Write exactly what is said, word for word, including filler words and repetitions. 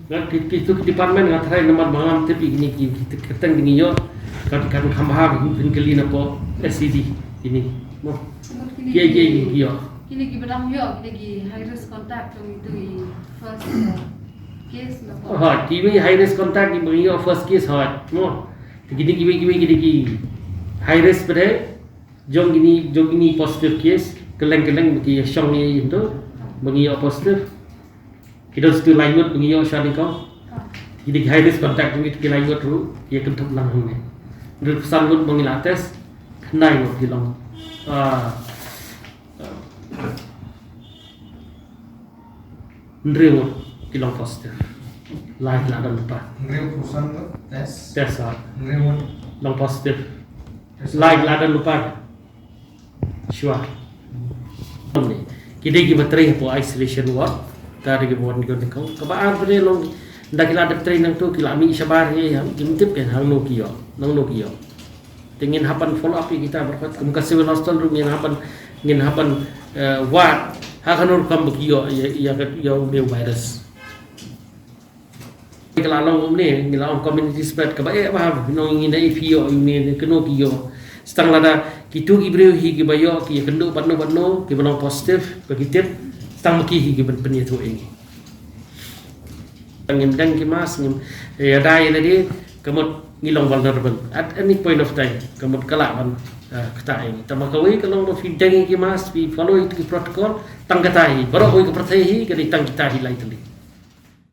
Nga ki, ki tu ki department nga try namar ba ngam tip ïa kine ki, ki kyrteng ba ngi ïoh. Kan, kan kham bha ba phin kylli na pdeng S C D kine. Mo. Ki, ki, ki, ki ïoh. Kine ki ba dang ïoh, kine ki high risk contact jong itu i first, uh, case na pdeng. Ha, kiwei high risk contact kiba ngi ïoh first case, ha. Mo. Te kine kiwei, kiwei, kine ki high risk ba dei jong kine, jong kine positive case, kylleng, kylleng ba ki ïa shong ïa ito ba ngi ïoh positive. Ki don shu lai ngut ba ngi ïoh sha nyngkong. Ki dei ki high risk contact jong ngi, ki lai ngut ruh ki ïa kynthup lang hangne. Hynriewphew san ngut ba ngi la test, khyndai ngut ki long, ah, ah, hynriew ngut ki long positive. Lai ki la don lypa. Hynriewphew san ngut test. Test, ah. Hynriew ngut long positive. Test. Lai ki la don lypa. Shuwa. Ki dei kiba trei hapoh isolation ward. Ka dei kiba wan ki wan kong. Kaba ar ba dei long, ynda ki la dep trei nangtu ki la mih shabar hi, ha, kim tip kan hangno ki ïoh, nangno ki ïoh. Te ngin hap ban follow up ïa kita baroh. Kum ka civil hospital ruh ngin hap ban, ngin hap ban, eh, wad ha kano rukom ba ki ïoh ïa, ïa, ïa une u virus. Ka la long kumne, ngi la ong community spread, kaba eh bha, ngi ong ngin da ïa phi ïoh ïa une, kano ki ïoh. Tang lada kitu ki briew hi kiba ïoh, ki ïakynduh bad no bad no, kiba long positive, ba ki tip, tang ma ki hi kiban pynïathuh ïa ngi. Ngim deng ki mask, ngim, eh, ïada ïa lade, ka mut ngi long vulnerable at any point of time, ka mut ka lah ban, eh, ktah ïa ngi. Tangba kawei ka long ba phi deng ïa ki mask, phi follow ïa ki protocol, tang kata hi, baroh kawei ka pyrthei hi, ka dei tang kita hi lai tylli.